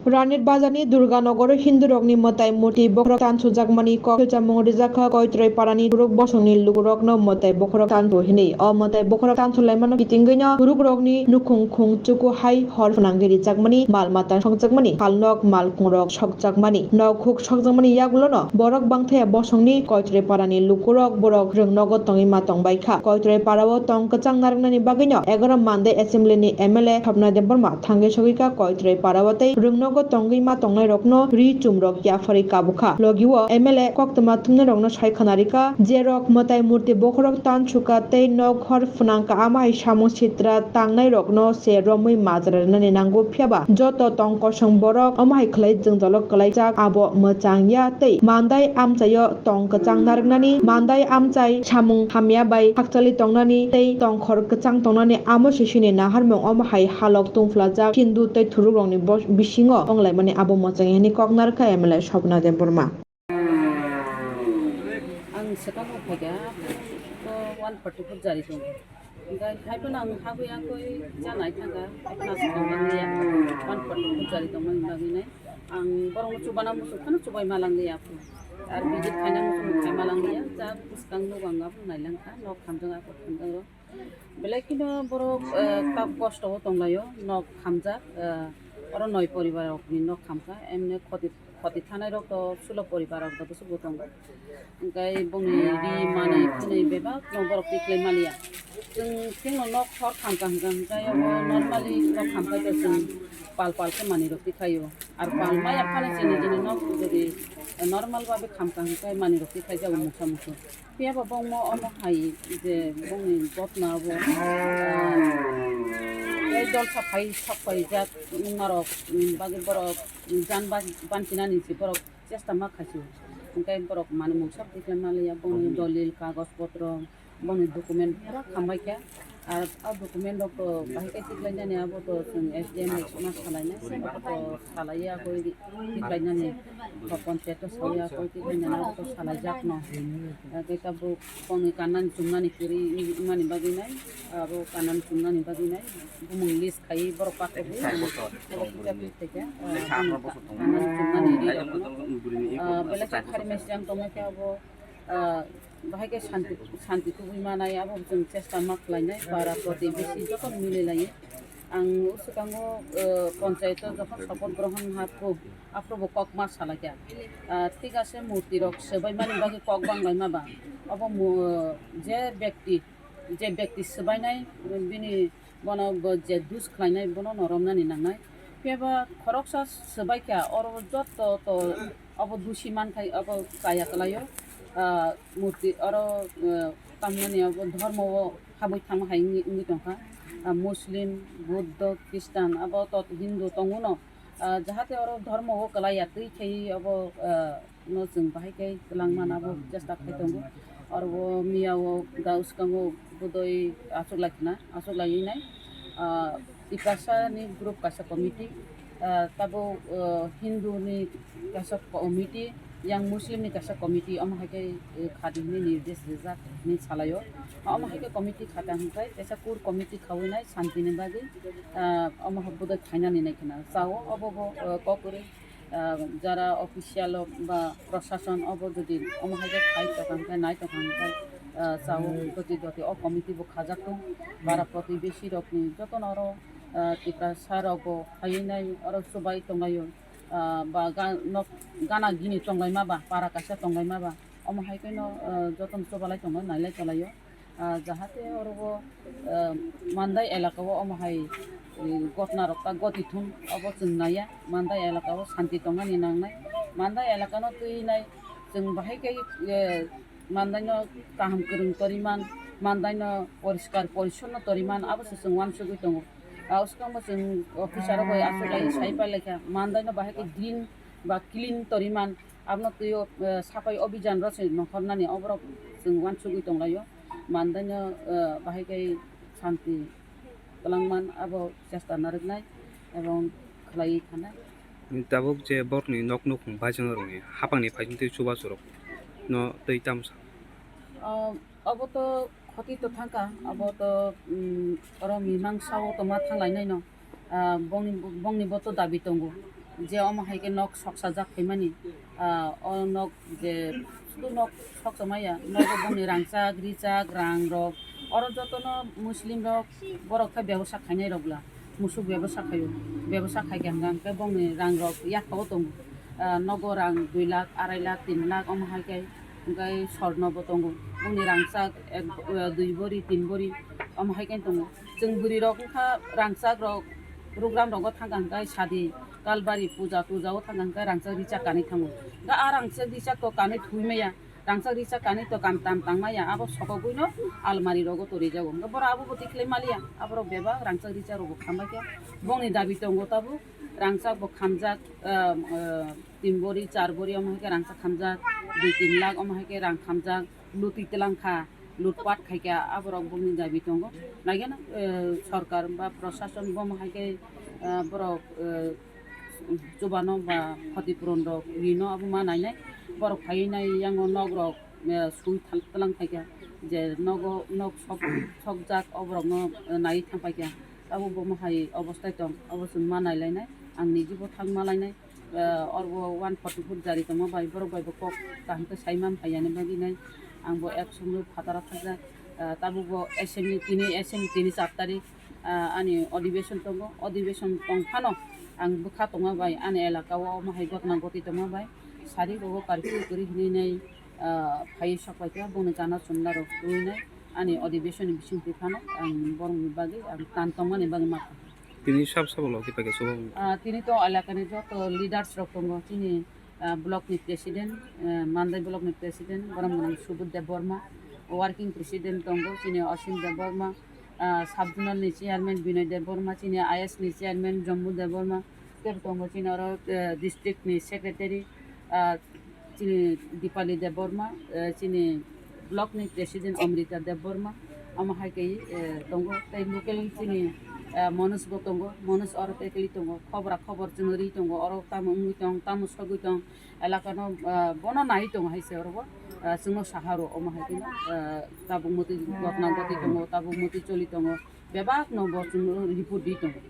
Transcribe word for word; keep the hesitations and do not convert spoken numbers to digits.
Ranit Bazarni Durganogoro Hindurokni mwtai murti bokhorok tansujakmani kok swchamung rijakha Koitroi parani Turuk bosongni lukurokno mwtai bokhorok tansu hinwi. O mwtai bokhorok tansulaimano kitingwino Turukrokni nukhung khung chuku hai hor phwnangwi rijakmani, mal mata sokjakmani, halnok malkhungrok sokjakmani, nok huk sokjakmani yagulono borok bangthaya bosongni Koitroi parani lukurok borok rwngnogo tongwi ma tongbaikha. Koitroi parao tong kwchang narwknani bagwino egaroh Mandai Assemblyni M L A Thopna Debbarma thangwi sogwikha Koitroi parao tei rwngnogo tongwi ma tongnairokno ri chumrok yapharwi kabukha. Logio M L A koktwma thumnairokno sai khwnarikha, jerok mwtai murti bokhorok tansukha tei nok hor phwnangkha, amo hai samung sitra tangnairokno se romwi majra rwnani nango, phiyaba joto tong kosong borok omo hai khwlai jwngjalo kwlaijak, abo mwchang ya tei Mandai amchaio tong kwchang narwknani, Mandai amchai samung hamya bai hakchali tongnani tei tongkhor kwchang tongnani amo sisini naharmung omo hai halok tungphlajak Hindu tei Turukrokni bo-, bisingo wnglaimani abo mwchang ya hwnwi kok narwkha M L A Swapna Debbarma. Ang swkang rok phaikha, to one forty foot jari tongo. Hwnkhe haiphano ang habwi akhoi cha nai thangkha, haiphano aswk tongmani ya, one forty foot jari tongmani bagwi nai. Ang borokno chubana muchung phano chubai ma langliya. Ar visit khaina muchung khai ma langliya, cha bwskang nugo ang abono nai langkha, nok khamjak akhor khamjak rok. Belai kheno borok, eh, kap kosto o tonglaio, nok khamjak, eh, oro noi poribar rokni nok khamkha, emne khoti, khoti thanai rok to sulo poribar rok to bwswk bo tongo. Hwnkhe bongni ri manwi khwnwi bebak no borok tikhlai maliya. Chwng chwngno nok hor khamkha hwnkha hwnkhe omo normally nok khamkha khe chwng pal pal khe manwi rok tikhlaio. Ar pal maya phano chini chini nok jodi normal babe khamkha hwnkhe manwi rok tikhlai jago mungsa mungsu. Phiya ba bongmo omo hai je bongni gotna bo, ah, tei dolsa phai sok phai jak wngmarok, mm, bagwi borok, mm, jan ban-, bantinani se borok chesta ma khaisio. Hwnkhe borok manwi mungsa tikhlai maliya, bongni dolil kagoj potro, bongni document pura khambai kha. Ar o document rok to bahai khe tikhlai nani abo to chwng S D M rok ma salai nai, abo to salai ya koi tikhlai nani. Ba panchayat o sawi akhoi tikhlai nani abo to salai jak no. Hwnkhe tabuk bongni kanani chumnani kwrwi wngmani bagwi nai, abo kanani chumnani bagwi nai, bumung list khai borok pathogwi ang abo kisa twi khaikha, ah, bongni ka-, kanani chumnani ri rok no. Ah, belai khe khari mesi ang tongma khe abo, ah, bahai khe santi, santi tubui manai abo chwng chesta ma khlainai, para protibesi joto mililaiwi. Ang o swkango, eh, panchayat o jokhon sopoth grohon hapkho, aphuru bo kok ma salaikha. Ah, thik ase, murti rok swbaimani bagwi kok banglaima ba. Obo mu-, je bekti, je bekti swbainai, bini bono bo je dus khlainai, bono no romnani nangnai. Phiya ba khoroksa swbaikha, oro joto to obo dusi mankhai, obo kaya kwlaio. Ah, murti oro, eh, tamnani obo dhormo o habwi thangma hai wngwi, wngwi tongkha. Ah, Muslim, Buddho, Christian, abo to Hindu tongo no. Ah, jahate oro dhormo o kwlaiya twi khei obo, ah, no chwng bahai khe twlang man abo chesta khai tongo. Oro o miya o da swkango bodoi achuk lai khna, achuk lai nai. Ah, Tiprasa ni group kaisa committee, ah, tabuk, ah, Hindu ni kaisa committee, yang Muslim ni kaisa committee, omo hai khe, eh, khadi hwnwi nirdesh rijak hwnwi salaio. Omo hai khe committee khata hwnkhe kaisa core committee khawi nai shanti ni bagwi, ah, omo hai bodoi khainani nai khna chao, obo bo, eh, kok kwrwi, ah, jara official rok ba prosason obo jodi omo hai khe khai tongkha hwnkhe nai tongkha hwnkhe, ah, chao doti doti o committee bo khajak tong para protibesi rokni jotono oro, ah, Tiprasa rok bo phaiwi nai oro chubai tonglaio. Ah, ba ga-, nok gana gini tonglaima ba, para kaisa tonglaima ba, omo hai kheno, ah, jotono chubalai tongo, nailai tonglaio. Ah, jahate oro o, ah, Mandai elaka o omo hai, eh, gotna rok ta goti thung, obo chwng naiya. Mandai elaka o shanti tongnani nangnai. Mandai elaka no twi nai chwng bahai khe, eh, Mandai no kaham kwrwng toriman, Mandai no poriskar porisonno toriman, abo se chwng uansugwi tongo. Ah, swkang bo chwng officer rok bai achuk lai sai pai lai kha, Mandai no bahai khe green ba clean toriman, abono twi o, eh, sapai obijan rw se nongkhornani oborok chwng uansugwi tonglaio. Mandai no, eh, bahai khe shanti twlangman abo chesta narwknai ebong khlaiwi thanai. Tabuk je borokni nok nukhung baijak rokni hapangni phaising twi chubachu rok no twi tamo sa? Ah, obo to khoti to thangkha, obo to, mm, oro mimang sao to ma thanglainai no. Ah, bongni, bongni bo to dabi tongo. Je omo hai khe nok soksa jak phaimani, ah, o nok je sudu nok soksa maya, nogo bongni rangchak, richak, rang rok, oro jotono Muslim rok, borok khe bebosa khainai rok bla, musuk bebosa khaio, bebosa khai khe hwnka hwnkhe bongni rang rok yaphao tongo, ah, nogo rang dui lakh, arai lakh, tin lakh omo hai khe, hwnkhe sorno bo tongo, bongni rangchak ek, ah, dui bori, tin bori omo hai khe tongo. Chwng bwrwi rok wngkha rangchak rok, program rogo thangkha hwnkhe sadi, kalbari puja, puja o thangkha hwnkhe rangchak richak kanwi thango. Hwnkhe a rangchak richak to kanwi thwi maya, rangchak richak kanwi to kam tam tang maya, abo sokogwino almari rogo torijago. Hwnkhe borok abo bo tikhlai maliya, aborok bebak rangchak richak rokbo khambaikha. Bongni dabi tongo tabuk, rangchak bo khamjak, ah, ah, tin bori, char bori omo hai khe rangchak khamjak, dui tin lakh omo hai khe rang khamjak, lutwi twlang kha, lutpat khai kha, aborok bongni dabi tongo. Naikhe no, eh, sorkar ba prosason bomo hai khe, eh, borok, eh, chubano ba khoti puron rok rino abo ma nainai. Borok phaiwi nai yango nok rok, eh, sui thal-, twlang khai kha, je nogo nok sok, sokjak oborokno, eh, naiwi thang pai kha. Abo bomo hai obostai tong, abo chwng ma nailainai, ang nijibo thang ma lainai. Ah, orbo one forty four jari tongma bai borok bai bo kok kaham khe sai man phai yani bagwi nai ang bo ek songno phataro thajak. Ah, tabuk bo assembly tini, assembly tini char tarik, ah, ani adhibeshon tongo, adhibeshon tong phano ang bwkha tongma bai ani elaka o omo hai gotna goti tongma bai sari rogo curfew kwrwi hinwi nai, ah, phaiwi sok pai kha bongni gana chumla rok twiwi nai ani adhibeshon ni bising twi phano ang borokni bagwi ang tan tongmani bagwi ma kha. Tini sab sabo lo khe paikha chubago. Ah, tini to elakani joto leaders rok tongo, chini, ah, block ni president, ah, Mandai block ni president, borom gwnang Subodh Debbarma, working president tongo, chini Asim Debbarma, ah, sub zonal ni chairman Binoy Debbarma, chini I S ni chairman Jambu Debbarma, ter tongo chini oro, ah, district ni secretary, ah, chini Dipali Debbarma, eh, chini block ni president Amrita Debbarma, omo hai khe, eh, tongo. Tei local chini, eh, Manoj bo tongo, Manoj oro tei kali tongo, khobra khobor chwng ri tongo, oro tamo wngwi tong, tamo sogwi tong, elaka no, eh, bono nai tongo hai se oro bo, eh, chwngno saha rw omo hai khe, eh, tabuk mwtwi gotna gotwi tongo, tabuk mwtwi choli tongo, bebak no bo chwngno report di tongo.